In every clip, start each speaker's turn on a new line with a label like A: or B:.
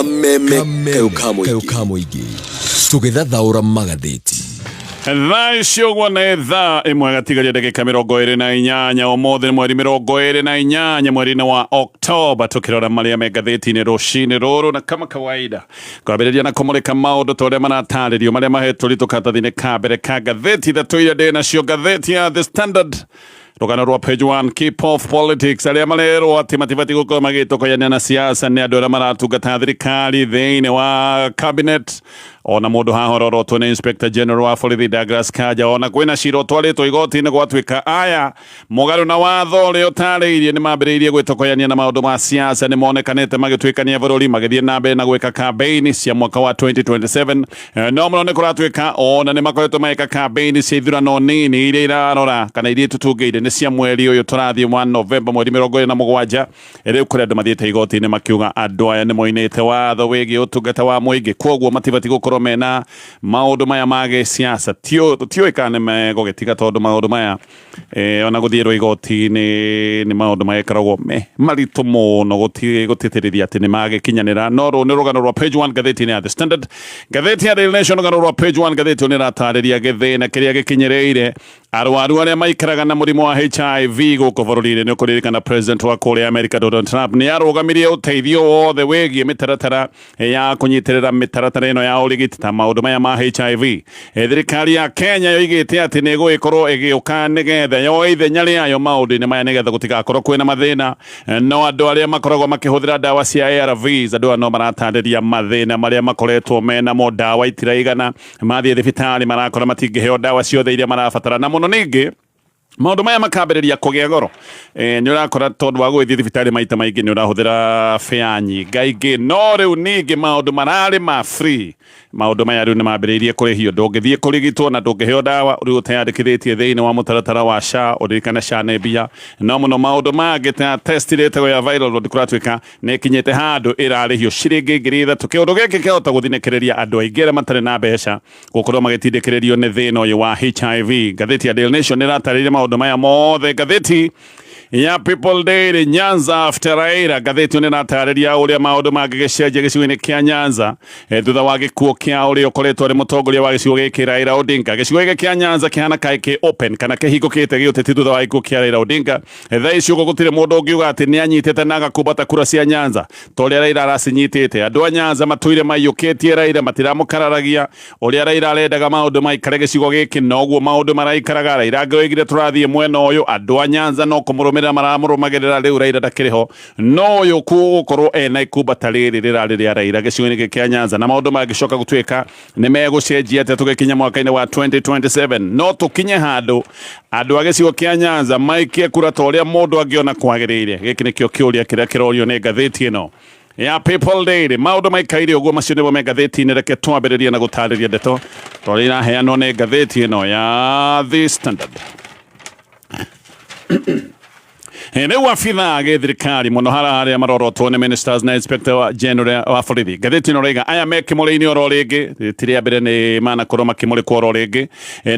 A: Kameme kayũ ka mũingĩ tũgĩthathaũra magathĩti.
B: Thaa ici ũguo nĩ thaa 1 gatigaria ndagĩka 28. Ũmũthĩ nĩ mweri 28 mweri-inĩ wa Oktoba, tũkĩrora marĩa me ngathĩti-inĩ rũcinĩ rũrũ, na kama kawaida kwambĩrĩria na kũmũrĩka maũndũ ta ũrĩa maratarĩrio marĩa mahetwo ritũ karatathi-inĩ ka mbere ka ngathĩti ithatũ iria ndĩ nacio. Ngathĩti ya The Standard, rũgano rwa page 1, keep off politics. Arĩa marerwo atĩ matibatiĩ gũkorwo magĩtũkoyania na siasa nĩ andũ arĩa maratungata thirikari thĩinĩ wa cabinet. Ona mũndũ haha ũrorotwo nĩ Inspector General wa borithi Douglas Kanja, ona kwĩna cira ũtwarĩtwo igoti-inĩ, gwatuĩka aya mũgarũ na watho ũrĩa ũtarĩirie nĩ mambĩrĩirie gwĩtokoyania na maũndũ ma siasa. Nĩ monekanĩte magĩtuĩkania bũrũri magĩthiĩ na mbere na gwĩka campaign cia mwaka wa 2027. No mũno nĩ kũratuĩka ona nĩ makoretwo magĩka campaign cia ithurano nini iria irarora kana iria itutungĩire nĩ cia mweri ũyũ tũrathiĩ wa Novemba mweri 27. Rĩu kũrĩ andũ mathiĩte igoti-inĩ makiuga andũ aya nĩ moinĩte watho wĩgiĩ ũtungata wa mũingĩ, kwoguo matibatiĩ gũkorwo mena maũndũ maya ma gĩsiasa. Tũtiũĩ kana nĩ megũgĩtiga, tondũ maũndũ maya ona gũthiĩrwo igoti-inĩ nĩ maũndũ magĩkoragwo me maritũ mũno gũtĩtĩrĩria atĩ nĩ magĩkinyanĩra. No rũũ nĩ rũgano rwa page 1 ngathĩti-inĩ ya The Standard. Ngathĩti ya Daily Nation, rũgano rwa page 1 ngathĩti ĩyo nĩ ĩratarĩria gĩthĩna kĩrĩa gĩkinyĩrĩire arwaru arĩa maikaraga na mũrimũ wa HIV gũkũ bũrũri-inĩ. Nĩ ũkũririkana president wa kũrĩa America Donald Trump nĩ arũgamirie ũteithio wothe wĩgiĩ mĩtaratara ya kũnyitĩrĩra mĩtaratara ĩno ya ũrigiti ta maũndũ maya ma HIV. Thirikari ya Kenya yoigĩte atĩ nĩ ĩgũgĩkorwo ĩgĩũka nĩgetha yoe ithenya rĩayo maũndũ-inĩ maya nĩgetha gũtigakorwo kwĩna mathĩna. No andũ arĩa makoragwo makĩhũthĩra ndawa cia ARVs, andũ aya no maratarĩria mathĩna marĩa makoretwo menamo. Ndawa itiraigana, mathiĩ thibitarĩ marakora matingĩheo ndawa ciothe iria marabatara, na mũno ningĩ maũndũ maya makambĩrĩria kũgĩa goro. Nĩ ũrakora tondũ wa gũgĩthiĩ thibitarĩ maita maingĩ nĩ ũrahũthĩra bĩa nyingaingĩ. No rĩu ningĩ maũndũ mararĩ ma free, maũndũ maya rĩu nĩ mambĩrĩirie kũrĩhio. Ndũngĩthiĩ kũrigitwo na ndũngĩheo ndawa rĩu ũteyandĩkithĩtie thĩinĩ wa mũtaratara wa SHA. Ũririkane SHA nĩ mbia. No mũno maũndũ mangĩ ta test ĩrĩa ĩtagwo ya viral load kũratuĩka nĩ ĩkinyĩte handũ ĩrarĩhio ciringi 3,000. Kĩũndũ gĩkĩ kĩahota gũthinĩkĩrĩria andũ aingĩ arĩa matarĩ na mbeca gũkorwo magĩtindĩkĩrĩrio nĩ thĩna ũyũ wa HIV. Ngathĩti ya Daily Nation ĩratarĩria maũndũ maya mothe. Ngathĩti ya People Daily, Nyanza after Raila, ngathĩti ĩyo nĩratarĩria ũrĩa maũndũ mangĩgĩcenjia gĩcigo-inĩ kĩa Nyanza thutha wa gĩkuũ kĩa ũrĩa ũkoretwo arĩ mũtongoria wa gĩcigo gĩkĩ Raila Odinga. Gĩcigo gĩkĩ kĩa Nyanza kĩhana kaĩ kĩ open kana kĩhingũkĩte gĩũteti thutha wa gĩkuũ kĩa Raila Odinga. Thaa ici ũguo gũtirĩ mũndũ ũngiuga atĩ nĩ anyitĩte na agakumbata kura cia Nyanza ta ũrĩa Raila aracinyitĩte. Andũ a Nyanza matũire maiyũkĩtie Raila, matiramũkararagia. Ũrĩa Raila arendaga maũndũ maikare gĩcigo gĩkĩ noguo maũndũ maraikaraga. Raila angĩoigire tũrathiĩ mwena ũyũ, andũ a Nyanza no kũmũrũmĩrĩra maramũrũmagĩrĩra. Rĩu Raila ndakĩrĩ ho, no ũyũ gũkorwo ena ikumbata rĩrĩ rĩrarĩ rĩa Raila gĩcigo-inĩ gĩkĩ kĩa Nyanza, na maũndũ mangĩcoka gũtuĩka nĩ megũcenjia atĩa tũgĩkinya mwaka-inĩ wa 2027? No tũkinye handũ andũ a gĩcigo kĩa Nyanza maikie kura ta ũrĩa mũndũ angĩona kwagĩrĩire? Gĩkĩ nĩkĩo kĩũria kĩrĩa kĩrorio nĩ ngathĩti ĩno ya People Daily. Maũndũ maikaire ũguo, macio nĩmo me ngathĩti-inĩ. Reke twambĩrĩrie na gũtarĩria ndeto ta ũrĩa iraheanwo nĩ ngathĩti ĩno ya The Standard. Rĩu abithaa a gĩthirikari mũno hara arĩa marorotwo nĩ ministers na inspector general wa borithi, ngathĩti ĩno raiga aya me kĩmũrĩ-inĩ oro rĩngĩ. Ti rĩa mbere nĩ manakorwo makĩmũrĩkwo oro rĩngĩ.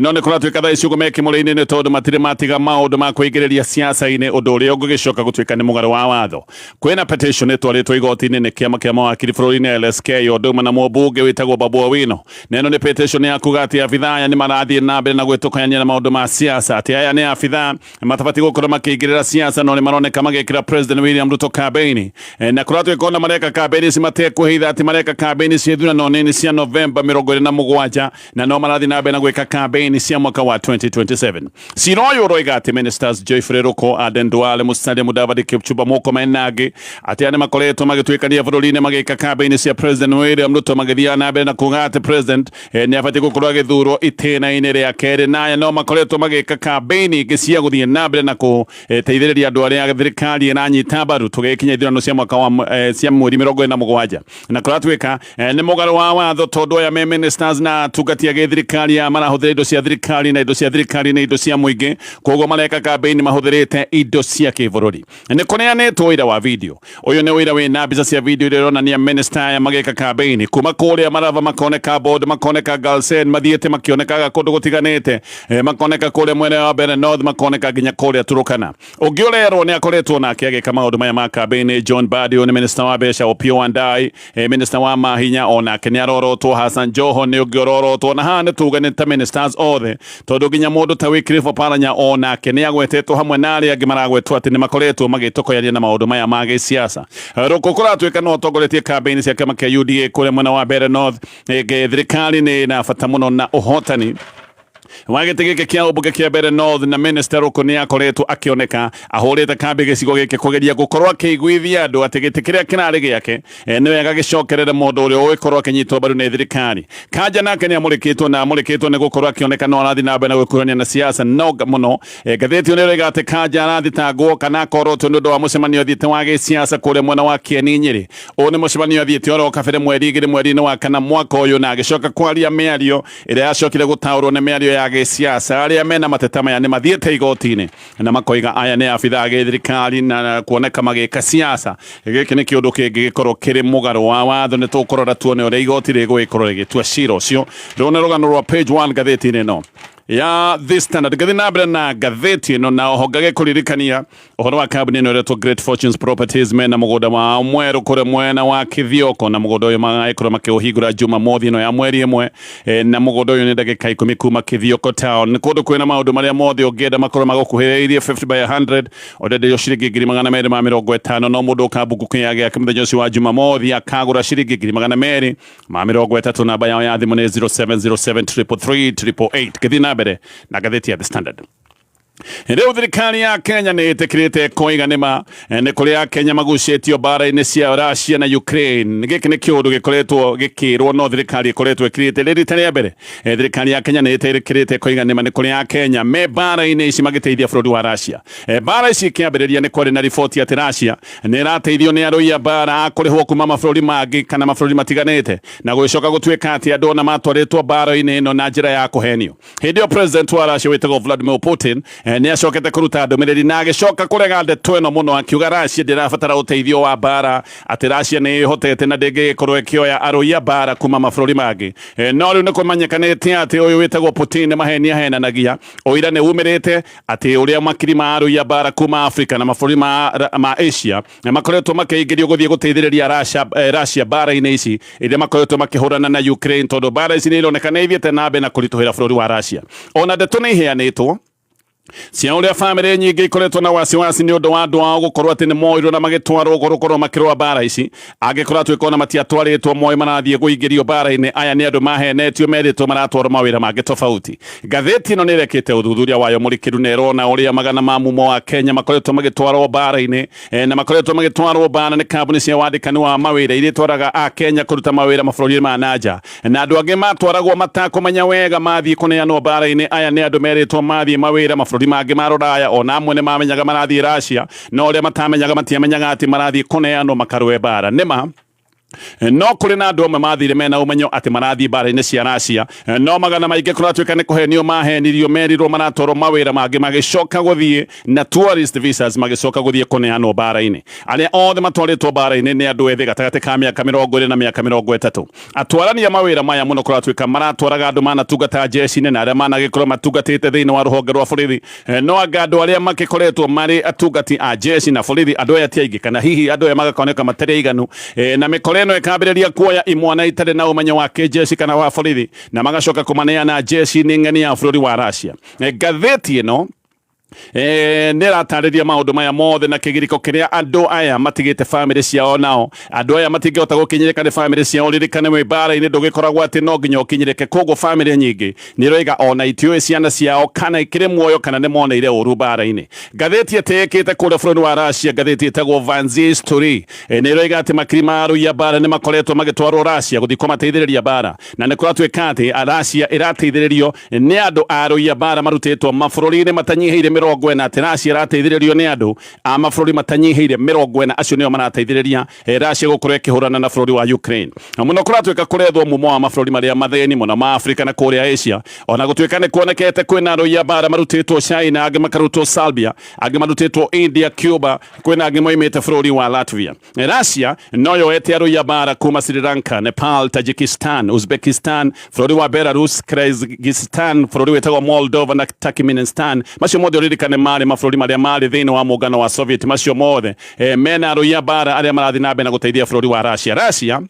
B: No nĩ kũratuĩka thaa ici ũguo me kĩmũrĩ-inĩ nĩ tondũ matirĩ matiga maũndũ ma kwĩingĩrĩria siasa-inĩ, ũndũ ũrĩa ũngĩgĩcoka gũtuĩka nĩ mũgarũ wa watho. Kwĩna petition ĩtwarĩtwo igoti-inĩ nĩ kĩama kĩa mawakiri bũrũri-inĩ LSK, ũndũ ũmwe na mũmbunge wĩtagwo Babu Owino. Na ĩno nĩ petition ya kuga atĩ abithaa aya nĩ marathiĩ na mbere na gwĩtũkania na maũndũ ma siasa, atĩ aya nĩ abithaa matabatiĩ gũkorwo makĩingĩrĩra siasa, no nĩ maroneka magĩkĩra President William Ruto campaign. Na kũratuĩka ona mareka campaign ici matekwĩhitha atĩ mareka campaign cia ithurano nini cia Novemba 27, na no marathiĩ na mbere na gwĩka campaign cia mwaka wa 2027. Cira ũyũ ũroiga atĩ ministers Geoffrey Ruku, Aden Duale, Musalia Mudavadi, Kipchumba Murkomen na angĩ atĩ aya nĩ makoretwo magĩtuĩkania bũrũri-inĩ magĩka campaign cia President William Ruto, magĩthiaga na mbere na kuga atĩ president nĩ abatiĩ gũkorwo agĩthurwo itĩna-inĩ rĩa kerĩ. Na aya no makoretwo magĩka campaign ingĩ cia gũthiĩ na mbere na kũteithĩrĩria andũ arĩa thirikari ĩranyita mbaru tũgĩkinya ithurano cia mwaka wa cia mweri 27. Na kũratuĩka nĩ mũgarũ wa watho, tondũ aya me ministers na atungati a gĩthirikari aya marahũthĩra indo cia thirikari, na indo cia thirikari nĩ indo cia mũingĩ, koguo mareka campaign mahũthĩrĩte indo cia kĩbũrũri. Nĩ kũneanĩtwo ũira wa video. Ũyũ nĩ ũira wĩna mbica cia video iria ironania minister aya magĩka campaign kuma kũrĩa Marava, makoneka Bondo, makoneka Garsen, mathiĩte makĩonekaga kũndũ gũtiganĩte, makoneka kũrĩa mwena wa Mbere North, makoneka nginya kũrĩa Turukana. Ũngĩ ũretwo Ũrerwo nĩ akoretwo nake agĩka maũndũ maya ma kambĩini. John Mbadi ũyũ nĩ minister wa mbeca, Opiyo Wandayi, minister wa mahinya, onake nĩ arorotwo. Hassan Joho nĩ ũngĩ ũrorotwo, na haha nĩ tuge nĩ ta ministers othe, tondũ nginya mũndũ ta Wycliffe Oparanya onake nĩ agwetetwo hamwe na arĩa angĩ maragwetwo atĩ nĩ makoretwo magĩtokoyania na maũndũ maya ma gĩsiasa. Rũkũ kũratuĩka no ũtongoretie kambĩini cia kĩama kĩa UDA kũrĩa mwena wa Mbeere North. Thirikari nĩ ĩna bata mũno na ũhotani wa gĩtĩ gĩkĩ kĩa ũmbunge kĩa Mbeere North, na minister Rũkũ nĩ akoretwo akĩoneka ahũrĩte kambĩ gĩcigo gĩkĩ kũgeria gũkorwo akĩiguithia andũ atĩ gĩtĩ kĩrĩa kĩrarĩ gĩake nĩ wega gĩcokerere mũndũ ũrĩa ũgũkorwo akĩnyitwo mbaru nĩ thirikari. Kanja nake nĩ amũrĩkĩtwo na amũrĩkĩtwo nĩ gũkorwo akĩoneka no arathiĩ na mbere na gwĩkuhania na siasa no mũno. Ngathĩti ĩyo nĩ ĩroiga atĩ Kanja arathitangwo kana akorotwo nĩ ũndũ wa mũcemanio athiĩte wa gĩsiasa kũrĩa mwena wa Kieni Nyĩrĩ. Ũũ nĩ mũcemanio athiĩte oro kabere mweri 2 mweri-inĩ wa kana mwaka ũyũ, na agĩcoka kwaria mĩario ĩrĩa yacokire gũtaũrwo nĩ mĩario ya gĩsiasa. Arĩa mena mateta maya nĩ mathiĩte igoti-inĩ na makoiga aya nĩ abithaa a gĩthirikari na kuoneka magĩka siasa. Gĩkĩ nĩ kĩũndũ kĩngĩgĩkorwo kĩrĩ mũgarũ wa watho. Nĩ tũkũrora tuone ũrĩa igoti rĩgũgĩkorwo rĩgĩtua cira ũcio. Rũrũ nĩ rũgano rwa page 1 ngathĩti-inĩ ĩno ya The Standard. Ngathi na mbere na ngathĩti ĩno na oho ngagĩkũririkania ũhoro wa kambuni ĩno ĩretwo Great Fortunes Properties. Mena mũgũnda wao mwerũ kũrĩa mwena wa Kithioko, na mũgũnda ũyũ magagĩkorwo makĩũhingũra Jumamothi ĩno ya mweri 1, na mũgũnda ũyũ nĩ ndagĩka 10 kuma Kithioko town. Nĩ kũndũ kwĩna maũndũ marĩa mothe ũngĩenda makorwo magũkuhĩrĩirie. 50 by 100 ũrenderio ciringi 250,000, no mũndũ ũkambuku kĩya gĩake mũthenya ũcio wa Jumamothi akagũra ciringi 230,000. Namba yao ya thimũ nĩ 0707 333 888. Ngĩthiĩ na mbere na ngathĩti ya The Standard, rĩu thirikari ya Kenya nĩ ĩtĩkĩrĩte koiga nĩma nĩ kũrĩ Akenya magucĩtio mbara-inĩ cia Russia na Ukraine. Gĩkĩ nĩ kĩũndũ gĩkoretwo gĩkĩrwo, no thirikari ĩkoretwo ĩkirĩte. Rĩ rita rĩa mbere thirikari ya Kenya nĩ ĩtĩkĩrĩte koiga nĩma nĩ kũrĩ Akenya me mbara-inĩ ici magĩteithia bũrũri wa Russia. Mbara ici ikĩambĩrĩria nĩ kwarĩ na riboti atĩ Russia nĩ ĩrateithio nĩ arũi a mbara a kũrĩhwo kuma mabũrũri mangĩ kana mabũrũri matiganĩte, na gũgĩcoka gũtuĩka atĩ andũ ona matwarĩtwo mbara-inĩ ĩno na njĩra ya kũhenio. Hĩndĩ ĩyo president wa Russia wĩtagwo Vladimir Putin nĩ acokete kũruta ndũmĩrĩri na agĩcoka kũrega ndeto ĩno mũno, akiuga Russia ndĩrabatara ũteithio wa mbara, atĩ Russia nĩ ĩhotete na ndĩngĩgĩkorwo ĩkĩoya arũi a mbara kuma mabũrũri mangĩ. No rĩu nĩ kũmenyekanĩte atĩ ũyũ wĩtagwo Putin nĩ maheni ahenanagia. Ũira nĩ umĩrĩte atĩ ũrĩa makiri ma arũi a mbara kuma Africa na mabũrũri ma Asia na makoretwo makĩingĩrio gũthiĩ gũteithĩrĩria Russia mbara-inĩ ici iria makoretwo makĩhũrana na Ukraine, tondũ mbara ici nĩ ironeka nĩ ithiĩte na mbere na kũritũhĩra bũrũri wa Russia. Ona ndeto nĩ iheanĩtwo cia ũrĩa bamĩrĩ nyingĩ ikoretwo na wasiwasi nĩ ũndũ wa andũ ao gũkorwo atĩ nĩ moirwo na magĩtwarwo gũkorwo makĩrũa mbara ici, angĩkorwo atuĩka ona matiatwarĩtwo moĩ marathiĩ kũingĩrio mbara-inĩ. Aya nĩ andũ mahenetio, merĩtwo maratwarwo mawĩra mangĩ tofauti. Ngathĩti ĩno nĩ ĩrekĩte ũthuthuria wayo mũrikĩru na ĩrona ũrĩa magana ma mumo wa Kenya makoretwo magĩtwarwo mbara-inĩ, na makoretwo magĩtwarwo mbara nĩ kambuni cia wandĩkani wa mawĩra iria itwaraga a Kenya kũruta mawĩra mabũrũri ma nanja, na andũ angĩ matwaragwo matakũmenya wega mathiĩ kũneanwo mbara-inĩ. Aya nĩ andũ merĩtwo mathiĩ mawĩra mabũrũri mangĩ ma rũraya, ona amwe nĩ mamenyaga marathiĩ Russia, no ũrĩa matamenyaga, matiamenyaga atĩ marathiĩ kũneanwo makarũe mbara. Nĩma no kũrĩ na andũ amwe mathire mena ũmenyo atĩ marathiĩ mbara-inĩ cia Russia, no magana maingĩ kũratuĩka nĩ kũhenio mahenirio, merirwo maratwarwo mawĩra mangĩ, magĩcoka gũthiĩ na tourist visas, magĩcoka gũthiĩ kũneanwo mbara-inĩ. Arĩa othe matwarĩtwo mbara-inĩ nĩ andũ ethĩ gatagatĩ ka mĩaka 20 na mĩaka 30. Atwarani a mawĩra maya mũno kũratuĩka maratwaraga andũ manatungata jeshi-inĩ na arĩa managĩkorwo matungatĩte thĩinĩ wa rũhonge rwa borithi. No anga andũ arĩa makĩkoretwo marĩ atungati a jeshi na borithi, andũ aya ti aingĩ, kana hihi andũ aya magakoneka matarĩ aiganu, na mĩkora ĩno ĩkambĩrĩria kuoya imwana itarĩ na ũmenyo wa kĩjeshi kana wa borithi na magacoka kũmaneana jeshi-inĩ ng'eni ya bũrũri wa Russia. Ngathĩti ĩno nĩ ĩratarĩria maũndũ maya mothe na kĩgirĩko kĩrĩa andũ aya matigĩte bamĩrĩ ciao, nao andũ aya matingĩhota gũkinyĩrĩka nĩ bamĩrĩ ciao. Ririkane wĩ mbara-inĩ ndũgĩkoragwo atĩ no nginya ũkinyĩrĩke, koguo bamĩrĩ nyingĩ nĩ ĩroiga ona itiũĩ ciana ciao kana ikĩrĩ muoyo kana nĩ moneire ũru mbara-inĩ. Ngathĩti ĩtĩĩkĩte kũrĩa bũrũri wa Russia, ngathĩti ĩtagwo Vanzie Story, nĩ ĩroiga atĩ makiri ma arũi a mbara nĩ makoretwo magĩtwarwo Russia gũthiĩ kũmateithĩrĩria mbara, na nĩ kũratuĩka atĩ Russia ĩrateithĩrĩrio nĩ andũ a arũi a mbara marutĩtwo mabũrũri-inĩ matanyihĩire 40, atĩ Russia ĩrateithĩrĩrio nĩ andũ a mabũrũri matanyihĩire 40. Acio nĩo marateithĩrĩria Russia gũkorwo ĩkĩhũrana na bũrũri wa Ukraine. Na mũno kũratuĩka kũrethwo mumo wa mabũrũri marĩa mathĩni mũno ma Afrika na kũrĩa Asia, ona gũtuĩka nĩ kuonekete kwĩna arũi a mbara marutĩtwo China, angĩ makarutwo Serbia, angĩ marutĩtwo India, Cuba, kwĩna angĩ moimĩte bũrũri wa Latvia. Russia no yoete arũi a mbara kuma Sri Lanka, Nepal, Tajikistan, Uzbekistan, bũrũri wa Belarus, Kyrgyzstan, bũrũri wĩtagwo Moldova na Turkmenistan. Macio mothe ũririkane. Ũririkane marĩ mabũrũri marĩa marĩ thĩinĩ wa mũngano wa Soviet macio mothe mena arũi a mbara arĩa marathiĩ na mbere na gũteithia bũrũri wa Russia. Russia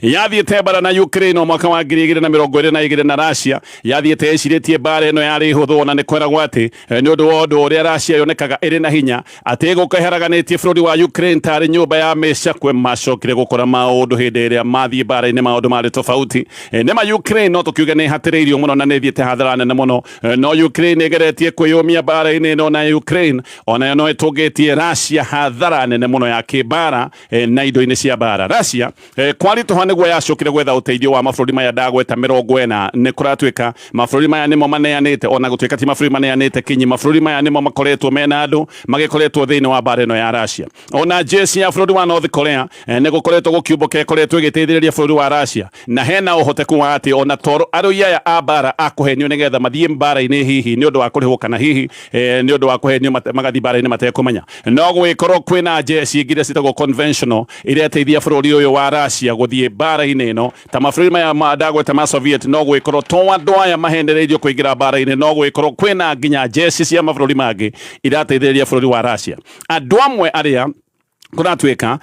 B: yathiĩte mbara na Ukraine o mwaka wa 2022 na Russia yathiĩte ĩcirĩtie mbara ĩno yarĩ hũthũ, na nĩ kweragwo atĩ nĩ ũndũ wa ũndũ ũrĩa Russia yonekaga ĩrĩ na hinya atĩ ĩgũka ĩharaganĩtie bũrũri wa Ukraine tarĩ nyũmba ya mĩcakwe. Macokire gũkora maũndũ hĩndĩ ĩrĩa mathiĩ mbara-inĩ maũndũ marĩ tofauti. Nĩma Ukraine no tũkiuge nĩ ĩhatĩrĩirio mũno na nĩ ĩthiĩte hathara nene mũno, no Ukraine ĩgeretie kwĩyũmia mbara-inĩ ĩno, na Ukraine onayo no ĩtũngĩtie Russia hathara nene mũno ya kĩmbara na indo-inĩ cia mbara. Russia kwaritũha nĩguo yacokire gwetha ũteithio wa mabũrũri maya ndagweta 40. Nĩ kũratuĩka mabũrũri maya nĩmo maneanĩte, ona gũtuĩka ti mabũrũri maneanĩte kinyi, mabũrũri maya nĩmo makoretwo mena andũ magĩkoretwo thĩinĩ wa mbara ĩno ya Russia. Ona jeshi ya bũrũri wa North Korea nĩ gũkoretwo gũkiumbũka ĩkoretwo ĩgĩteithĩrĩria bũrũri wa Russia, na hena ũhoteku wa atĩ ona toro arũi aya a mbara a kũhenio nĩgetha mathiĩ mbara-inĩ hihi nĩ ũndũ wa kũrĩhwo kana hihi nĩ ũndũ wa kũhenio magathiĩ mbara-inĩ matekũmenya, no gũgĩkorwo kwĩna jeshi ingĩ iria ciĩtagwo conventional ireteithia bũrũri ũyũ wa Russia gũthiĩ mbara-inĩ ĩno. Ta mabũrũri maya ndagweta ma Soviet, no gũgĩkorwo to andũ aya mahenereirio kũingĩra mbara-inĩ, no gũgĩkorwo kwĩna nginya jeshi cia mabũrũri mangĩ irateithĩrĩria bũrũri wa Russia. Andũ amwe arĩa kũratuĩka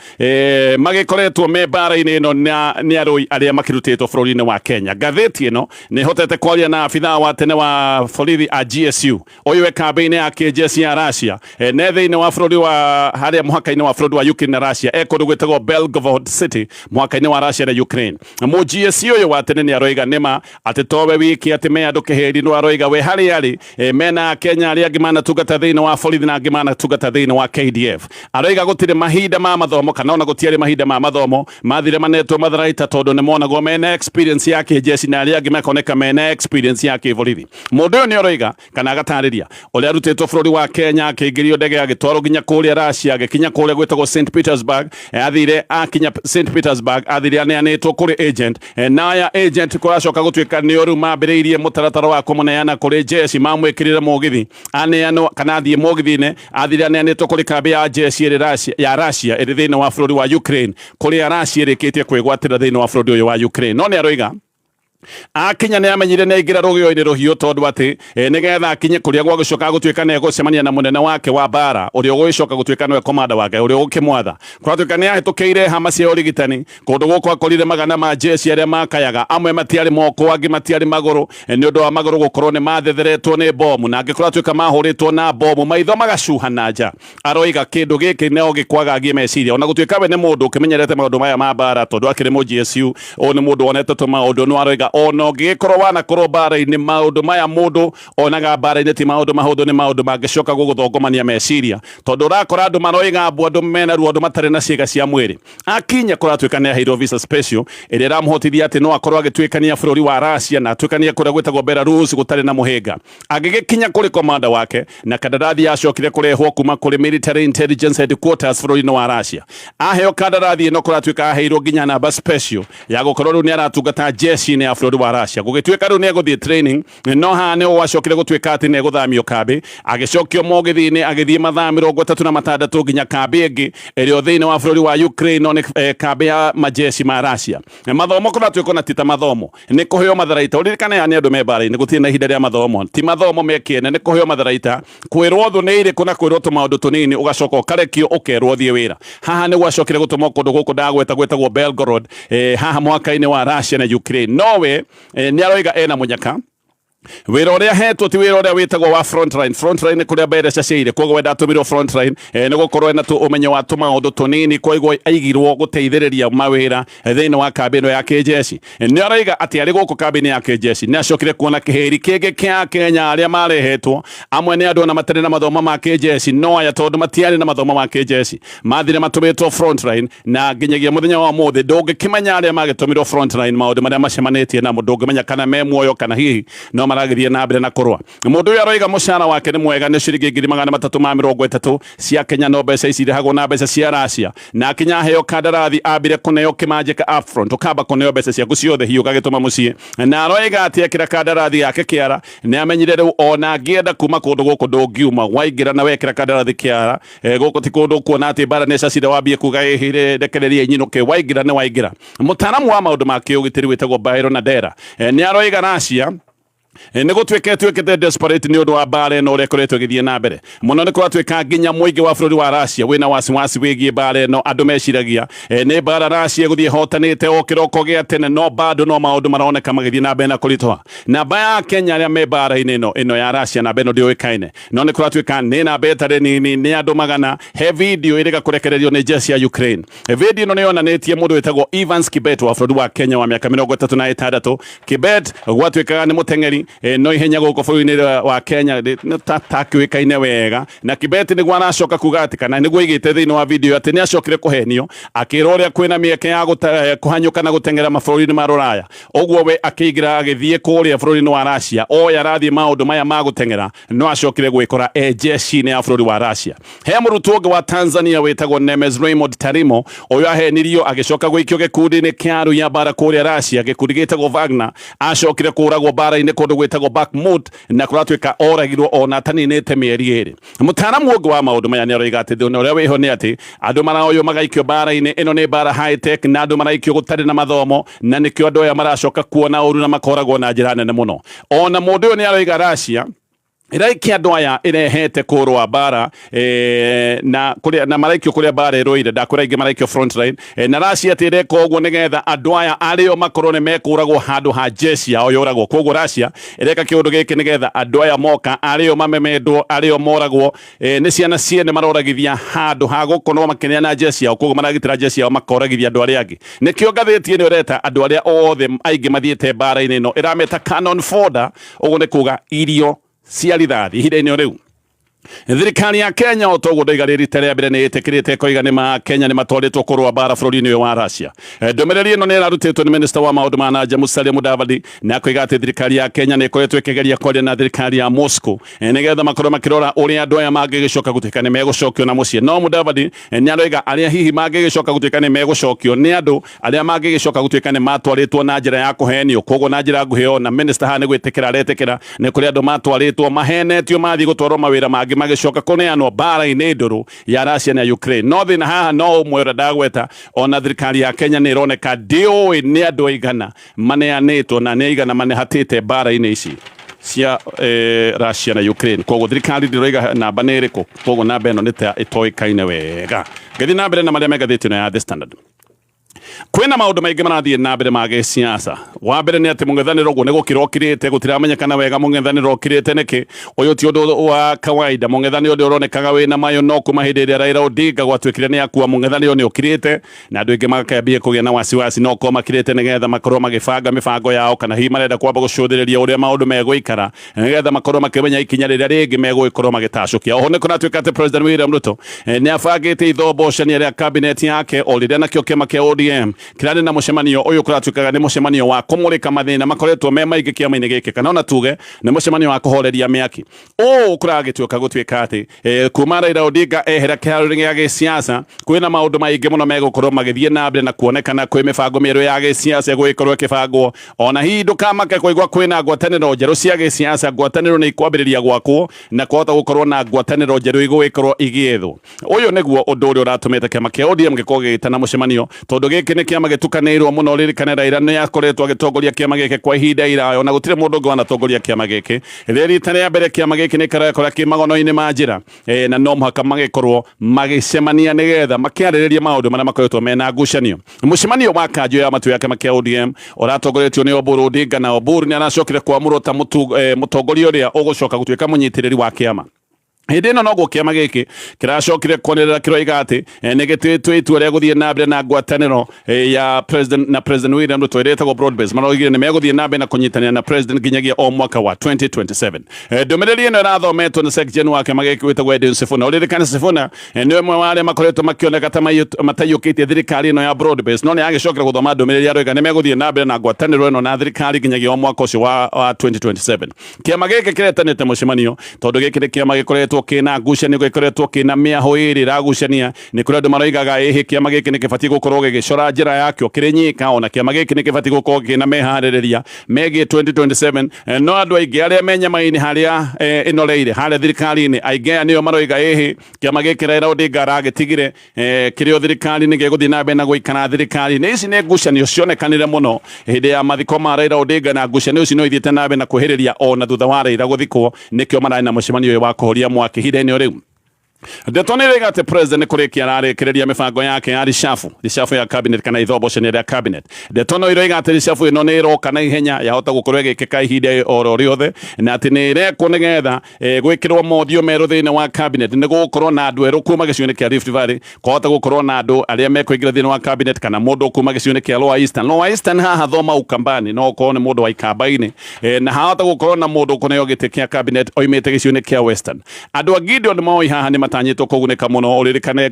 B: magĩkoretwo me mbara-inĩ ĩno na nĩ arũi arĩa makĩrutĩtwo bũrũri-inĩ wa Kenya. Ngathĩti ĩno nĩ ĩhotete kwaria na abithaa wa tene wa borithi a GSU ũyũ e kambĩ-inĩ ya kĩjeshi ya Russia, ne thĩinĩ wa bũrũri wa harĩa mũhaka-inĩ wa bũrũri wa Ukraine na Russia, e kũndũ gwĩtagwo Belgorod City mũhaka-inĩ wa Russia na Ukraine. Mũ GSU ũyũ wa tene nĩ aroiga nĩma atĩ towe wiki atĩ me andũ kĩhĩri, no aroiga we harĩa arĩ mena Kenya arĩa angĩ manatungata thĩinĩ wa borithi na angĩ manatungata thĩinĩ wa KDF. Aroiga gũtirĩ mahinda ma mathomo kana ona gũtiarĩ mahinda ma mathomo, mathire manetwo matharaita tondũ nĩ monagwo mena experience ya kĩjeshi na arĩa angĩ makoneka mena experience ya kĩborithi. Mũndũ ũyũ nĩ aroiga kana agatarĩria ũrĩa arutĩtwo bũrũri wa Kenya akĩingĩrio ndege agĩtwarwo nginya kũrĩa Russia, agĩkinya kũrĩa gwĩtagwo St Petersburg. Athire akinya St Petersburg athire aneanĩtwo kũrĩ agent, na aya agent kũracoka gũtuĩka nĩo rĩu mambĩrĩirie mũtaratara wa kũmũneana kũrĩ jeshi. Mamwĩkĩrire mũgithi aneanwo kana athiĩ mũgithi-inĩ, athire aneanĩtwo kũrĩ kambĩ ya jeshi ĩrĩ Russia, ya Russia ĩrĩ thĩinĩ wa bũrũri wa Ukraine, kũrĩa Russia ĩrĩkĩtie kwĩgwatĩra thĩinĩ wa bũrũri ũyũ wa Ukraine. No nĩ aroiga akinya nĩ amenyire nĩ aingĩra rũgĩo-inĩ rũhiũ, tondũ atĩ nĩgetha akinye kũrĩa gwagũcoka gũtuĩka nĩ egũcemania na mũnene wake wa mbara ũrĩa ũgũgĩcoka gũtuĩka nĩwe komanda wake ũrĩa ũgũkĩmwatha, kũratuĩka nĩ ahĩtũkĩire hama cia ũrigitani. Kũndũ gũkũ akorire magana ma jeshi arĩa makayaga, amwe matiarĩ moko, angĩ matiarĩ magũrũ, nĩ ũndũ wa magũrũ gũkorwo nĩ mathetheretwo nĩ bomu, na angĩ kũratuĩka mahũrĩtwo na bomu maitho magacuha na nja. Aroiga kĩndũ gĩkĩ no gĩkwagagie meciria, ona gũtuĩka we nĩ mũndũ ũkĩmenyerete maũndũ maya ma mbara tondũ akĩrĩ mũ GSU, ũyũ nĩ mũndũ wonete tũmaũndũ. No aroiga ona ũngĩgĩkorwo wanakorwo mbara-inĩ, maũndũ maya mũndũ onaga mbara-inĩ ti maũndũ mahũthũ, nĩ maũndũ mangĩcoka gũgũthongomania meciria, tondũ ũrakora andũ maroiga mbu, andũ mena ruo, andũ matarĩ na ciĩga cia mwĩrĩ. Akinya kũratuĩka nĩ aheirwo visa special ĩrĩa ĩramũhotithia atĩ no akorwo agĩtuĩkania bũrũri wa Russia na atuĩkanie kũrĩa gwĩtagwo Belarus gũtarĩ na mũhĩnga. Agĩgĩkinya kũrĩ komanda wake na kandarathi yacokire kũrehwo kuma kũrĩ military intelligence headquarters bũrũri-inĩ wa Russia. Aheo kandarathi ĩno kũratuĩka aheirwo nginya namba special ya gũkorwo rĩu nĩ aratungata jeshi-inĩ ya bũrũri wa Russia. Gũgĩtuĩka rĩu nĩ egũthiĩ training, no haha nĩ gwacokire gũtuĩka atĩ nĩ egũthamio kambĩ, agĩcokio mũgithi-inĩ agĩthiĩ mathaa 36 nginya kambĩ ĩngĩ ĩrĩa thĩinĩ wa bũrũri wa Ukraine, no nĩ kambĩ ya majeshi ma Russia. Mathomo kũratuĩka ona ti ta mathomo, nĩ kũheo matharaita. Ũririkane aya nĩ andũ me mbara-inĩ, gũtirĩ na ihinda rĩa mathomo, ti mathomo me kĩene, nĩ kũheo matharaita, kwĩrwo thũ nĩ irĩkũ na kwĩrwo tũmaũndũ tũnini, ũgacoka ũkarekio ũkerwo thiĩ wĩra. Haha nĩ gwacokire gũtũmwo kũndũ gũkũ ndagweta gwĩtagwo Belgorod, haha mũhaka-inĩ wa Russia na Ukraine. Nowe nĩ aroiga ena mũnyaka wĩra ũrĩa ahetwo ti wĩra ũrĩa wĩtagwo wa frontline. Frontline nĩ kũrĩa mbereca ciaire, koguo we ndatũmirwo frontline, nĩ gũkorwo ena tu ũmenyo wa tũmaũndũ tũnini, koguo aigirwo gũteithĩrĩria mawĩra thĩinĩ wa kambĩ ĩno ya kĩjeshi. Nĩ aroiga atĩ arĩ gũkũ kambĩ-inĩ ya kĩjeshi nĩ acokire kuona kĩhĩri kĩngĩ kĩa Kenya arĩa marehetwo, amwe nĩ andũ ona matarĩ na mathomo ma kĩjeshi, no aya tondũ matiarĩ na mathomo ma kĩjeshi mathire matũmĩtwo frontline, na nginyagia mũthenya wa ũmũthĩ ndũngĩkĩmenya arĩa magĩtũmirwo frontline maũndũ marĩa macemanĩtie namo, ndũngĩmenya kana me muoyo kana hihi no maragĩthiĩ na mbere na kũrũa. Mũndũ ũyũ aroiga mũcara wake nĩ mwega, nĩ ciringi 330,000 cia Kenya, no mbeca ici irĩhagwo na mbeca cia Russia. Na akinya aheo kandarathi ambire kũneo kĩmanjĩka upfront, ũkamba kũneo mbeca ciaku ciothe hihi ũgagĩtũma mũciĩ. Na aroiga atĩ ekĩra kandarathi yake kĩara nĩ amenyire rĩu ona angĩenda kuma kũndũ gũkũ ndũngiuma, waingĩra na wekĩra kandarathi kĩara, gũkũ ti kũndũ kuona atĩ mbara nĩ cacire wambie kuga ĩhĩ rekereria inyinũke, waingĩra nĩ waingĩra. Mũtaaramu wa maũndũ ma kĩũgitĩri wĩtagwo Byron Adera, nĩ aroiga Russia Nĩ gũtuĩka ĩtuĩkĩte desperate nĩ ũndũ wa mbara ĩno ũrĩa ĩkoretwo ĩgĩthiĩ na mbere mũno. Nĩ kũratuĩka nginya mũingĩ wa bũrũri wa Russia wĩna wasiwasi wĩgiĩ mbara ĩno. Andũ meciragia nĩ mbara Russia ĩgũthiĩ ĩhotanĩte o kĩroko gĩa tene, no bado no maũndũ maroneka magĩthiĩ na mbere na kũritũha. Namba ya Kenya arĩa me mbara-inĩ ĩno ya Russia, namba ĩno ndĩũĩkaine, no nĩ kũratuĩka nĩ namba ĩtarĩ nini, nĩ andũ magana. He video ĩrĩga kũrekererio nĩ jeshi ya Ukraine. Video ĩno nĩ yonanĩtie mũndũ wĩtagwo Evans Kibet wa bũrũri wa Kenya wa mĩaka 36. Kibet gwatuĩkaga nĩ mũteng'eri no ihenya gũkũ bũrũri-inĩ wa Kenya takĩũĩkaine wega. Na Kibet nĩguo aracoka kuga atĩ, kana nĩguo aigĩte thĩinĩ wa video, atĩ nĩ acokire kũhenio akĩrwo ũrĩa kwĩna mĩeke ya kũhanyũka na gũteng'era mabũrũri-inĩ ma rũraya. Ũguo we akĩingĩra agĩthiĩ kũrĩa bũrũri-inĩ wa Russia oya arathiĩ maũndũ maya ma gũteng'era, no acokire gwĩkora e jeshi-inĩ ya bũrũri wa Russia. He mũrutwo ũngĩ wa Tanzania wĩtagwo Nemes Raymond Tarimo. Ũyũ ahenirio agĩcoka gũikio gĩkundi-inĩ kĩa arũi a mbara kũrĩa Russia, gĩkundi gĩtagwo Wagner. Acokire kũragwo mbara-inĩ kũndũ gwĩtagwo Bakhmut, na kũratuĩka oragirwo ona ataninĩte mĩeri 2. Mũtaaramu ũngĩ wa maũndũ maya nĩ aroiga atĩ thĩna ũrĩa wĩho nĩ atĩ andũ maraoywo magaikio mbara-inĩ ĩno nĩ mbara high tech, na andũ maraikio gũtarĩ na mathomo, na nĩkĩo andũ aya maracoka kuona ũru na makoragwo na njĩra nene mũno. Ona mũndũ ũyũ nĩ aroiga Russia ĩraikia andũ aya ĩrehete kũrũa mbara na kũrĩa na maraikio kũrĩa mbara ĩrũire. Ndakwĩra aingĩ maraikio front line, na Russia atĩ ĩreka ũguo nĩgetha andũ aya arĩo makorwo nĩ mekũragwo handũ ha jeshi yao yũragwo. Koguo Russia ĩreka kĩũndũ gĩkĩ nĩgetha andũ aya moka arĩo mamemendwo, arĩo moragwo, nĩ ciana ciene maroragithia handũ ha gũkorwo makĩneana jeshi yao. Koguo maragitĩra jeshi yao makoragithia andũ arĩa angĩ. Nĩkĩo ngathĩti ĩno ĩreta andũ arĩa othe aingĩ mathiĩte mbara-inĩ ĩno, ĩrameta cannon fodder. Ũguo nĩ kuga irio cia rithathi. Ihinda-inĩ rĩu thirikari ya Kenya, o toguo ndoiga rĩrita rĩa mbere, nĩ ĩtĩkĩrĩte ĩkoiga nĩ ma Kenya nĩ matwarĩtwo kũrũa mbara bũrũri-inĩ ũyũ wa Russia. Ndũmĩrĩri ĩno nĩ ĩrarutĩtwo nĩ minister wa maũndũ ma nanja Musalia Mudavadi, na akoiga atĩ thirikari ya Kenya nĩ ĩkoretwo ĩkĩgeria kwaria na thirikari ya Moscow nĩgetha makorwo makĩrora ũrĩa andũ aya mangĩgĩcoka gũtuĩka nĩ megũcokio na mũciĩ. No Mudavadi nĩ aroiga arĩa hihi mangĩgĩcoka gũtuĩka nĩ megũcokio nĩ andũ arĩa mangĩgĩcoka gũtuĩka nĩ matwarĩtwo na njĩra ya kũhenio. Koguo na njĩra nguhĩ, ona minister haha nĩ gwĩtĩkĩra aretĩkĩra nĩ kũrĩ andũ matwarĩtwo mahenetio mathiĩ gũtwarwo mawĩra mangĩ, magĩcoka kũneanwo mbara-inĩ ndũrũ ya Russia na Ukraine. No thĩna haha no ũmwe ũrĩa ndagweta, ona thirikari ya Kenya nĩ ĩroneka ndĩũĩ nĩ andũ aigana maneanĩtwo na nĩ aigana manehatĩte mbara-inĩ ici cia Russia na Ukraine. Koguo thirikari ndĩroiga namba nĩ ĩrĩkũ. Koguo namba ĩno nĩ ta ĩtoĩkaine wega. Ngĩthiĩ na mbere na marĩa me ngathĩti ĩno ya The Standard, kwĩna maũndũ maingĩ marathiĩ na mbere ma gĩsiasa. Wa mbere nĩ atĩ mũng'ethanĩro ũguo nĩ gũkira ũkirĩte. Gũtiramenyekana wega mũng'ethanĩro ũkirĩte nĩkĩ. Ũyũ ti ũndũ wa kawaida. Mũng'ethanĩro nĩ ũronekaga wĩna mayũ, no kuma hĩndĩ ĩrĩa Raila Odinga gwatuĩkire nĩ akua, mũng'ethanĩro nĩ ũkirĩte na andũ aingĩ makambia kũgĩa na wasiwasi. No korwo makirĩte nĩgetha makorwo magĩbanga mĩbango yao, kana hihi marenda kwamba gũcũthĩrĩria ũrĩa maũndũ megũikara nĩgetha makorwo makĩmenya ikinya rĩrĩa rĩngĩ megũgĩkorwo magĩtacũkia. Oho nĩ kũratuĩka atĩ President William Ruto nĩ abangĩte ithombocania rĩa cabinet yake, o rĩrĩa nakĩo kĩama kĩa ODM kĩrarĩ na mũcemanio. Ũyũ kũratuĩkaga nĩ mũcemanio wa kũmũrĩka mathĩna makoretwo me maingĩ kĩama-inĩ gĩkĩ, kana ona tuge nĩ mũcemanio wa kũhoreria mĩaki. Ũũ kũragĩtuĩka gũtuĩka atĩ kuma Raila Odinga ehera kĩharo-inĩ gĩa gĩsiasa, kwĩna maũndũ maingĩ mũno megũkorwo magĩthiĩ na mbere na kuonekana kwĩ mĩbango mĩerũ ya gĩsiasa ĩgũgĩkorwo ĩkĩbangwo. Ona hihi ndũkamake kũigua kwĩna ngwatanĩro njerũ cia gĩsiasa. Ngwatanĩro nĩ ikwambĩrĩria gwakwo na kwahota gũkorwo na ngwatanĩro njerũ igũgĩkorwo igĩethwo. Ũyũ nĩguo ũndũ ũrĩa ũratũmĩte kĩama kĩa ODM gĩkorwo gĩgĩtana mũcemanio, tondũ gĩkĩ nĩ kĩama gĩtukanĩirwo mũno. Ririkane Raila nĩ akoretwo agĩtongoria kĩama gĩkĩ kwa ihinda iraya, ona gũtirĩ mũndũ ũngĩ wanatongoria kĩama gĩkĩ. Rĩ rita rĩa mbere kĩama gĩkĩ nĩ kĩrekora kĩ magono-inĩ ma njĩra, na no mũhaka magĩkorwo magĩcemania nĩgetha makĩarĩrĩria maũndũ marĩa makoretwo mena ngucanio. Mũcemanio wa kanjũ ya matu ya kĩama kĩa ODM ũratongoretio nĩ Oburu Odinga, na Oburu nĩ aracokire kwamũrwo ta mũtongoria ũrĩa ũgũcoka gũtuĩka mũnyitĩrĩri wa kĩama. Hĩndĩ ĩno noguo kĩama gĩkĩ kĩracokire kwanĩrĩra kĩroiga atĩ nĩ gĩtuĩtwo itua rĩa gũthiĩ na mbere na ngwatanĩro ya president na President William Ruto ĩrĩa ĩtagwo broad base. Maroigire nĩ megũthiĩ na mbere na kũnyitanĩra na president nginyagia o mwaka wa 2027. Ndũmĩrĩri ĩno ĩrathometwo nĩ Secretary wa kĩama gĩkĩ wĩtagwo Edwin Sifuna. Ũririkane Sifuna nĩ ũmwe wa arĩa makoretwo makĩoneka ta mataiyũkĩtie thirikari ĩno ya broad base, no nĩ agĩcokera gũthoma ndũmĩrĩri aroiga nĩ megũthiĩ na mbere na ngwatanĩro ĩno na thirikari nginyagia o mwaka ũcio wa 2027. Kĩama gĩkĩ kĩretanĩte mũcemanio tondũ gĩkĩ nĩ kĩama gĩkoretwo gĩkoretwo kĩna ngucanio, gĩkoretwo kĩna mĩahũ ĩrĩ ĩragucania. Nĩ kũrĩ andũ maroigaga ĩhĩ kĩama gĩkĩ nĩ kĩbatiĩ gũkorwo gĩgĩcora njĩra yakĩo kĩrĩ nyika, ona kĩama gĩkĩ nĩ kĩbatiĩ gũkorwo kĩna meharĩrĩria megiĩ 2027. No andũ aingĩ arĩa me nyama-inĩ harĩa ĩnoreire harĩa thirikari-inĩ, aingĩ aya nĩo maroiga ĩhĩ kĩama gĩkĩ Raila Odinga aragĩtigire kĩrĩ o thirikari-inĩ gĩgũthiĩ na mbere na gũikara thirikari-inĩ. Ici nĩ ngucanio cionekanire mũno hĩndĩ ya mathiko ma Raila Odinga, na ngucanio ici no ithiĩte na mbere na kwĩhĩrĩria ona thutha wa Raila gũthikwo. Nĩkĩo mararĩ na mũcemanio ũyũ wa kũhoria mwaki ihinda-inĩ o rĩu. Ndeto nĩ ĩrĩga atĩ president nĩ kũrĩkia ararĩkĩrĩria mĩbango yake ya reshuffle, reshuffle ya cabinet kana ithombocanio rĩa cabinet. Ndeto no iroiga atĩ reshuffle ĩno nĩ ĩroka na ihenya, yahota gũkorwo ĩgĩkĩka ihinda oro rĩothe, na atĩ nĩ ĩrekwo nĩgetha gwĩkĩrwo mothiũ merũ thĩinĩ wa cabinet. Nĩ gũgũkorwo na andũ erũ kuma gĩcigo-inĩ kĩa Rift Valley, kwahota gũkorwo na andũ arĩa mekũingĩra thĩinĩ wa cabinet kana mũndũ kuma gĩcigo-inĩ kĩa Lower Eastern. Lower Eastern haha thoma Ukambani, no ũkorwo nĩ mũndũ wa Ikamba-inĩ, na hahota gũkorwo na mũndũ ũkũneo gĩtĩ kĩa cabinet oimĩte gĩcigo-inĩ kĩa Western. Andũ a Gideon Moi haha nĩ matanyĩtwo kũgunĩka mũno. Ũririkane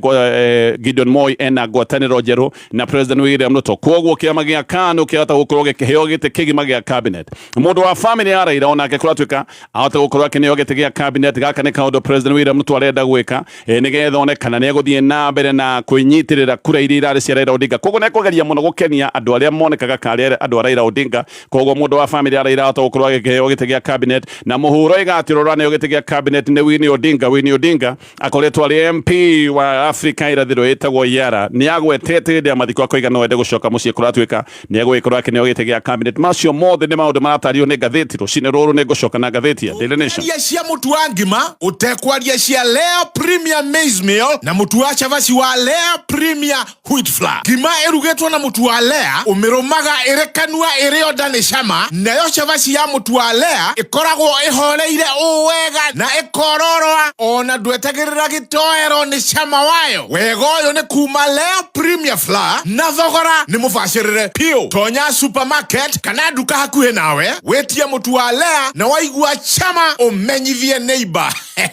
B: Gideon Moi ena ngwatanĩro njerũ na President William Ruto, kwoguo kĩama gĩa KANU kĩahota gũkorwo gĩkĩheo gĩtĩ kĩgima gĩa cabinet. Mũndũ wa family ya Raila onake kũratuĩka ahota gũkorwo akĩneo gĩtĩ gĩa cabinet. Gaka nĩ kaũndũ President William Ruto arenda gwĩka nĩgetha one kana nĩ egũthiĩ na mbere na kwĩnyitĩrĩra kura iria irarĩ cia Raila Odinga. Koguo nĩ ekũgeria mũno gũkenia andũ arĩa monekaga karĩ andũ a Raila Odinga. Koguo mũndũ wa family ya Raila ahota gũkorwo agĩkĩheo gĩtĩ gĩa cabinet, na mũhuro ĩgatĩrwo ũraneo gĩtĩ gĩa cabinet nĩ Winnie Odinga. Winnie Odinga akoretwo arĩ MP wa Afrika irathĩro ĩtagwo Yara. Nĩ agwetete hĩndĩ ya mathiko akoiga no ende gũcoka mũciĩ, kũratuĩka nĩ egũgĩkorwo akĩneo gĩtĩ gĩa cabinet. Macio mothe nĩ maũndũ maratario nĩ ngathĩti rũcinĩ rũrũ. Nĩ ngũcoka na ngathĩti ya Daily Nation.
C: Kwaria cia mũtu wa ngima ũtekwaria cia Lea Premier Maize Meal na mũtu wa cabaci wa Lea Premier Wheat Flour. Ngima ĩrugĩtwo na mũtu wa Lea ũmĩrũmaga ĩrĩ kanua ĩrĩ o nda nĩ cama, nayo cabaci ya mũtu wa Lea ĩkoragwo ĩhoreire ũũ wega na ĩkororoa ona ndwetagĩrĩra gĩtoero nĩ cama wayo. Wega ũyũ nĩ kuma Lea Premier Flour na thogora nĩ mũbacĩrĩre piũ. Tonya supermarket kana nduka hakuhĩ nawe wĩtie mũtu wa Lea, na waigua cama ũmenyithie neighbor.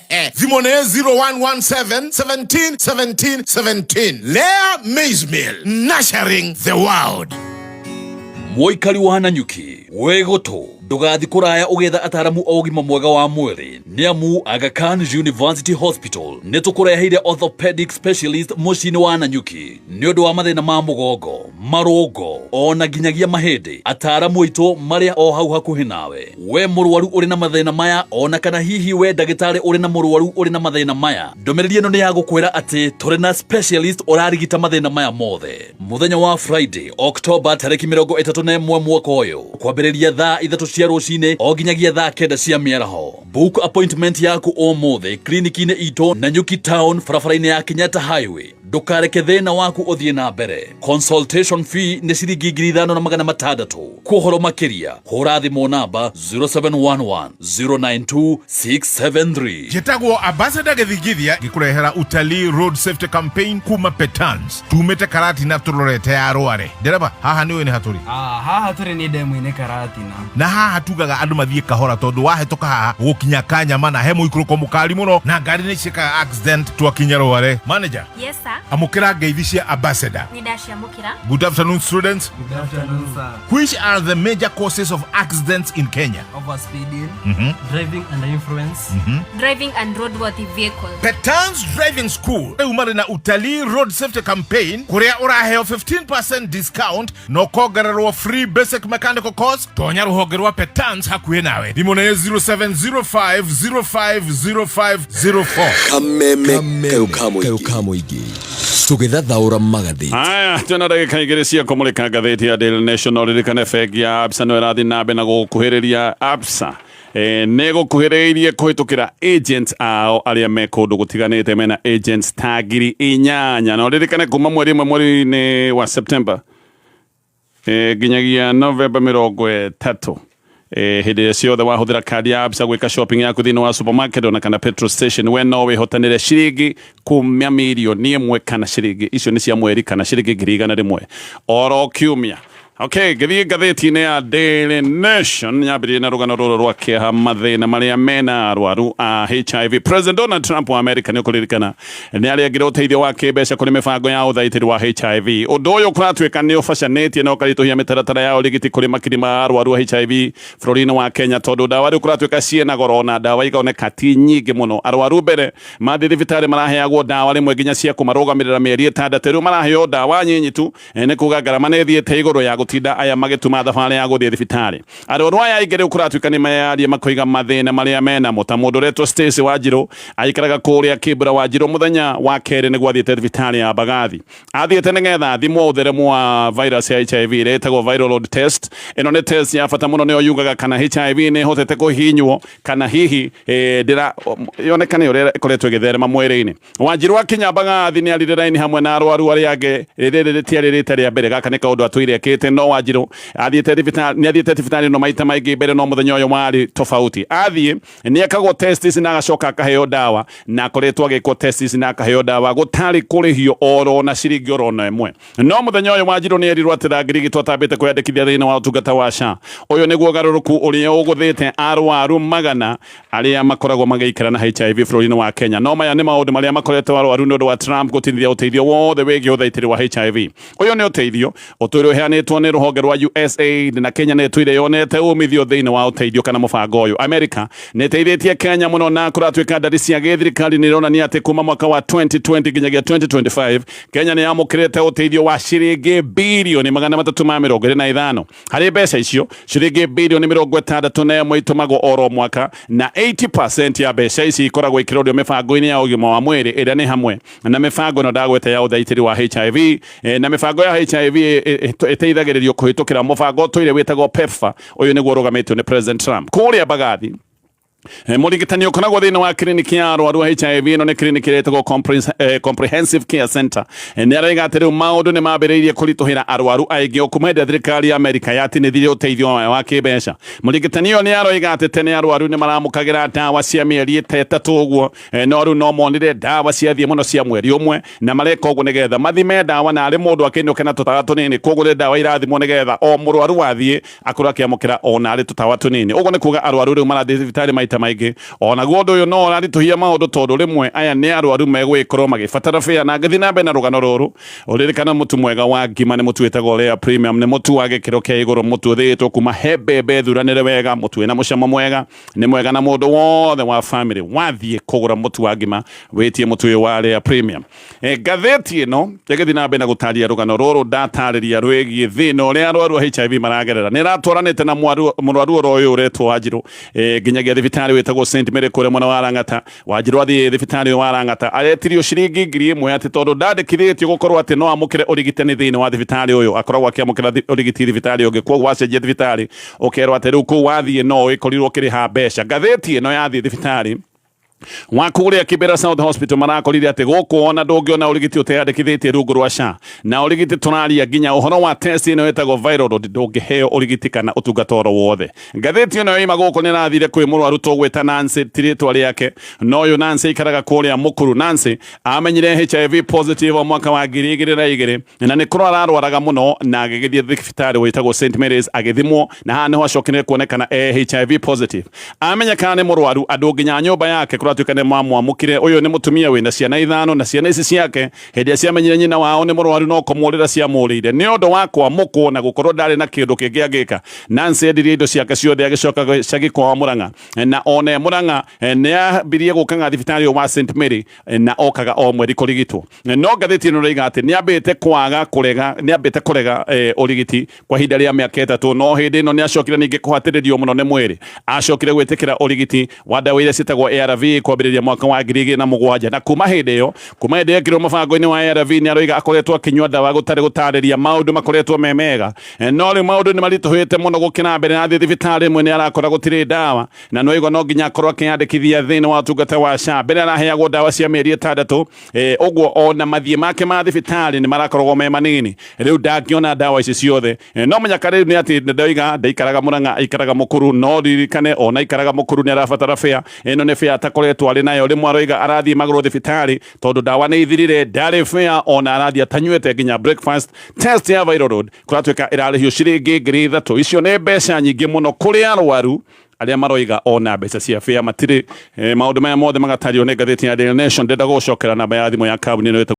C: Thimũ nĩ 0117 17 17 17. Lea Maize Meal, nurturing the world.
D: Mũikari wa Nanyuki, wĩ gũtũ ndũgathi kũraya ũgĩetha ataramu a ũgima mwega wa mwĩrĩ, nĩ amu Aga Khan University Hospital nĩ tũkũreheire orthopedic specialist mũciĩ-inĩ wa Nanyuki nĩ ũndũ wa mathĩna ma mũgongo, marũngo ona nginyagia mahĩndĩ. Ataramu aitũ marĩa o hau hakuhĩ nawe. We mũrwaru ũrĩ na mathĩna maya, ona kana hihi we ndagĩtarĩ ũrĩ na mũrwaru ũrĩ na mathĩna maya, ndũmĩrĩri ĩno nĩ ya gũkwĩra atĩ tũrĩ na specialist ũrarigita mathĩna maya mothe. Mũthenya wa Friday, Oktoba tarĩki 31 mwaka ũyũ, kwambĩrĩria thaa 3 cia rũcinĩ o nginyagia thaa 9 cia mĩaraho. Book appointment yaku ũmũthĩ kliniki-inĩ itũ Nanyuki Town, barabara-inĩ ya Kenyatta Highway. Ndũkareke thĩna waku ũthiĩ na mbere. Consultation fee nĩ ciringi 5600. Kwa ũhoro makĩria hũra thimũ namba 0711 092 673.
C: Njĩtagwo Ambassador Gĩthingithia, ngĩkũrehera Utalii Road Safety Campaign kuma Petans. Tumĩte Karatina tũrorete ya Rware. Ndereba, haha nĩ ũĩ nĩ hatũrĩ?
E: Haha tũrĩ nĩ ndemu-inĩ Karatina.
C: Na haha tugaga andũ mathiĩ kahora tondũ wahĩtũka haha gũkinya Kanyama na he mũikũrũko mũkari mũno na ngari nĩ ciĩkaga accident twakinya Rware. Manager,
F: Yes, sir.
C: Amũkĩra ngeithi cia Ambassador.
F: Nĩ ndaciamũkĩra.
C: Good afternoon, students.
E: Good afternoon, sir.
C: Which are the major causes of accidents in Kenya?
E: Overspeeding, driving under influence,
F: Driving unroadworthy vehicle.
C: Petans Driving School rĩu marĩ na Utalii Road Safety Campaign kũrĩa ũraheo 15% discount na ũkongererwo free basic mechanical course. Tonya rũhonge rwa Petans hakuhĩ nawe. Thimũ nĩ 0705050504.
A: Kameme kayo ka mũingĩ tũgĩthathaũra magathĩti.
B: Haya, twĩna ndagĩka 2 cia kũmũrĩka ngathĩti ya Daily Nation. Ririkane bengi ya Absa no ĩrathiĩ na mbere na gũkuhĩrĩria. Absa nĩ gũkuhĩrĩirie kũhĩtũkĩra agents ao arĩa me kũndũ gũtiganĩte, mena agents ta 8,000. Na ũririkane kuma mweri ũmwe mweri-inĩ wa September nginyagia November 30, hĩndĩ ĩrĩa ciothe wahũthĩra kandi ya Absa gwĩka shopping yaku thĩinĩ wa supermarket ona kana petrol station, we no wĩhotanĩre ciringi kumia 1,000,000 kana ciringi icio nĩ cia mweri kana ciringi 100,000 oro kiumia. Okay, ngĩthiĩ ngathĩti-inĩ ya Daily Nation nyambĩrĩrie na rũgano rũrũ rwa kĩeha, mathĩna marĩa mena arwaru a HIV. President Donald Trump wa America, nĩ ũkũririkana, nĩ arengire ũteithio wa kĩmbeca kũrĩ mĩbango ya ũthaitĩri wa HIV. Ũndũ ũyũ kũratuĩka nĩ ũbacanĩtie na ũkaritũhia mĩtaratara ya ũrigiti kũrĩ makiri ma arwaru a HIV bũrũri-inĩ wa Kenya, tondũ ndawa rĩu kũratuĩka ciĩna goro na ndawa ikoneka ti nyingĩ mũno. Arwaru mbere mathiĩ thibitarĩ maraheagwo ndawa rĩmwe nginya cia kũmarũgamĩrĩra mĩeri 6, rĩu maraheo ndawa nyinyi tu. Nĩ kuga ngarama nĩ ĩthiĩte igũrũ ya gũtinda aya magĩtuma thabarĩ ya gũthiĩ thibitarĩ. Arwaru aya aingĩ rĩu kũratuĩka nĩ meyarie makoiga mathĩna marĩa menamo, ta mũndũ ũretwo Stacy Wanjirũ aikaraga kũrĩa Kibra. Wanjirũ mũthenya wa kerĩ nĩguo athiĩte thibitarĩ ya Mbagathi, athiĩte nĩgetha athimwo ũtheremu wa virus ya HIV ĩrĩa ĩtagwo viral load test. Ĩno nĩ test ya bata mũno, nĩyo yugaga kana HIV nĩ ĩhotete kũhihinywo kana hihi ndĩra yonekane ũrĩa ĩkoretwo ĩgĩtherema mwĩrĩ-inĩ. Wanjirũ akinya Mbagathi nĩ arire raini hamwe na arwaru arĩa angĩ. Rĩrĩ rĩtiarĩ rĩta rĩa mbere, gaka nĩ kaũndũ atũire ekĩte. No Wanjirũ athiĩte thibitarĩ, nĩ athiĩte thibitarĩ no maita maingĩ mbere, no mũthenya ũyũ warĩ tofauti. Athiĩ nĩ ekagwo test ici na agacoka akaheo ndawa, na akoretwo agĩkwo test ici na akaheo ndawa gũtarĩ kũrĩhio oro na ciringi oro na ĩmwe. No mũthenya ũyũ Wanjirũ nĩ erirwo atĩ ndangĩrigitwo atambĩte kwĩyandĩkithia thĩinĩ wa ũtungata wa SHA. Ũyũ nĩguo ũgarũrũku ũrĩa ũgũthĩte arwaru magana arĩa makoragwo magĩikara na HIV bũrũri-inĩ wa Kenya. No maya nĩ maũndũ marĩa makoretwo arwaru nĩ ũndũ wa Trump gũtinithia ũteithio wothe wĩgiĩ ũthaitĩri wa HIV. Ũyũ nĩ ũteithio ũtũire ũheanĩtwo nĩ rũhonge rwa USAID, na Kenya nĩ ĩtũire yonete umithio thĩinĩ wa ũteithio kana mũbango ũyũ. America nĩ ĩteithĩtie Kenya mũno, na kũratuĩka ndari cia gĩthirikari nĩ ironania atĩ kuma mwaka wa 2020 nginyagia 2025 Kenya nĩ yamũkĩrĩte ũteithio wa ciringi birioni 325. Harĩ mbeca icio, ciringi birioni 61 itũmagwo oro mwaka, na 80% ya mbeca ici ikoragwo ikĩrorio mĩbango-inĩ ya ũgima wa mwĩrĩ, ĩrĩa nĩ hamwe na mĩbango ĩno ndagweta ya ũthaitĩri wa HIV. Na mĩbango ya HIV ĩteithagĩrĩrio kũhĩtũkĩra mũbango ũtũire wĩtagwo PEPFAR. Ũyũ nĩguo ũrũgamĩtio nĩ President Trump. Kũrĩa Mbagathi, mũrigitani ũkoragwo thĩinĩ wa kiriniki ya arwaru a HIV, ĩno nĩ kiriniki ĩrĩa ĩtagwo Comprehensive Care Center, nĩ araiga atĩ rĩu maũndũ nĩ mambĩrĩirie kũritũhĩra arwaru aingĩ o kuma hĩndĩ ĩrĩa thirikari ya Amerika yatinithirie ũteithio wayo wa kĩmbeca. Mũrigitani ũyũ nĩ aroiga atĩ tene arwaru nĩ maramũkagĩra ndawa cia mĩeri 3 ũguo, no rĩu no monire ndawa ciathiĩ mũno cia mweri 1, na mareka ũguo nĩgetha mathime ndawa na arĩ mũndũ akĩinũke na tũtawa tũnini. Koguo rĩ ndawa irathimwo nĩgetha o mũrwaru wathiĩ akorwo akĩamũkĩra ona arĩ tũtawa tũnini. Ũguo nĩ kuga arwaru rĩu marathiĩ thibitarĩ maita maingĩ. Onaguo ũndũ ũyũ no ũraritũhia maũndũ, tondũ rĩmwe aya nĩ arwaru megũgĩkorwo magĩbatara bĩa. Na ngĩthiĩ na mbere na rũgano rũrũ, ũririkana mũtu mwega wa ngima nĩ mũtu wĩtagwo Lea Premium. Nĩ mũtu wa gĩkĩro kĩa igũrũ, mũtu ũthĩĩtwo kuma he mbembe thuranĩre wega, mũtu wĩna mũcamo mwega, nĩ mwega na mũndũ wothe wa family. Wathiĩ kũgũra mũtu wa ngima, wĩtie mũtu ũyũ wa Lea Premium. Ngathĩti ĩno ĩgĩthiĩ na mbere na gũtaria rũgano rũrũ ndatarĩria rwĩgiĩ thĩna ũrĩa arwaru a HIV maragerera, nĩ ĩratwaranĩte na mũrwaru oro ũyũ ũretwo Wanjirũ nginyagia thibitarĩ wĩtagwo St Mary kũrĩa mwena wa Lang'ata. Wanjirũ athiĩ thibitarĩ ũyũ wa Lang'ata aretirio ciringi 1000 atĩ tondũ ndandĩkithĩtio gũkorwo atĩ no amũkĩre ũrigitani thĩinĩ wa thibitarĩ ũyũ. Akoragwo akĩamũkĩra ũrigiti thibitarĩ ũngĩ, koguo wacenjia thibitarĩ ũkerwo atĩ rĩu kũu wathiĩ no ũgĩkorirwo ũkĩrĩha mbeca. Ngathĩti ĩno yathiĩ thibitarĩ wa kũrĩa Kibera South Hospital, marakorire atĩ gũkũ ona ndũngĩona ũrigiti ũteyandĩkithĩtie rungu rwa SHA, na ũrigiti tũraria nginya ũhoro wa test ĩno ĩtagwo viral load, ndũngĩheo ũrigiti kana ũtungata oro wothe. Ngathĩti ĩno yoima gũkũ nĩ ĩrathire kwĩ mũrwaru tũgwĩta Nancy, ti rĩtwa rĩake, no ũyũ Nancy aikaraga kũrĩa Mũkuru. Nancy amenyire HIV positive o mwaka wa 2002, na nĩ kũrwara arwaraga mũno, na agĩgĩthiĩ thibitarĩ wĩtagwo St Mary's agĩthimwo, na haha nĩho acokire kuonekana e HIV positive. Amenyekana nĩ mũrwaru, andũ nginya nyũmba yake kũratuĩka nĩ mamwamũkire. Ũyũ nĩ mũtumia wĩna ciana 5, na ciana ici ciake hĩndĩ ĩrĩa ciamenyire nyina wao nĩ mũrwaru no kũmũrĩra ciamũrĩire nĩ ũndũ wa kwamũkwo na gũkorwo ndarĩ na kĩndũ kĩngĩ angĩka. Nancy endirie indo ciake ciothe, agĩcoka gĩcagi kwao Mũrang'a, na ona e Mũrang'a nĩ ambirie gũkaga thibitarĩ ũyũ wa St Mary, na okaga o mweri kũrigitwo. No ngathĩti ĩno ĩroiga atĩ nĩ ambĩte kwaga kũrega, nĩ ambĩte kũrega ũrigiti kwa ihinda rĩa mĩaka 3, no hĩndĩ ĩno nĩ acokire ningĩ kũhatĩrĩrio mũno nĩ mwĩrĩ. Acokire gwĩtĩkĩra ũrigiti wa ndawa iria ciĩtagwo ARV kwambĩrĩria mwaka wa 2007, na kuma hĩndĩ ĩyo, kuma hĩndĩ ekĩrwo mũbango-inĩ wa ARV, nĩ aroiga akoretwo akĩnyua ndawa gũtarĩ gũtarĩria, maũndũ makoretwo me mega. No rĩu maũndũ nĩ maritũhĩte mũno gũkĩra mbere. Athiĩ thibitarĩ ĩmwe nĩ arakora gũtirĩ ndawa, na no igua no nginya akorwo akĩyandĩkithia thĩinĩ wa ũtungata wa SHA. Mbere araheagwo ndawa cia mĩeri 6, ũguo ona mathiĩ make ma thibitarĩ nĩ marakoragwo me manini. Rĩu ndangĩona ndawa ici ciothe. No mũnyaka rĩu nĩ atĩ ndoiga ndaikaraga Mũrang'a, aikaraga Mũkuru. No ririkane ona aikaraga Mũkuru nĩ arabatara bĩa. Ĩno nĩ bĩa atakoretwo Akoretwo arĩ nayo. Rĩmwe aroiga arathiĩ magũrũ thibitarĩ tondũ ndawa nĩ ithirire, ndarĩ fare, ona arathiĩ atanyuĩte nginya breakfast. Test ya viral load kũratuĩka ĩrarĩhio ciringi 3,000. Icio nĩ mbeca nyingĩ mũno kũrĩ arwaru arĩa maroiga ona mbeca cia fare matirĩ. Maũndũ maya mothe magatario nĩ ngathĩti ya Daily Nation. Ndenda gũgũcokera namba ya thimũ ya kambuni ĩno ĩtagwo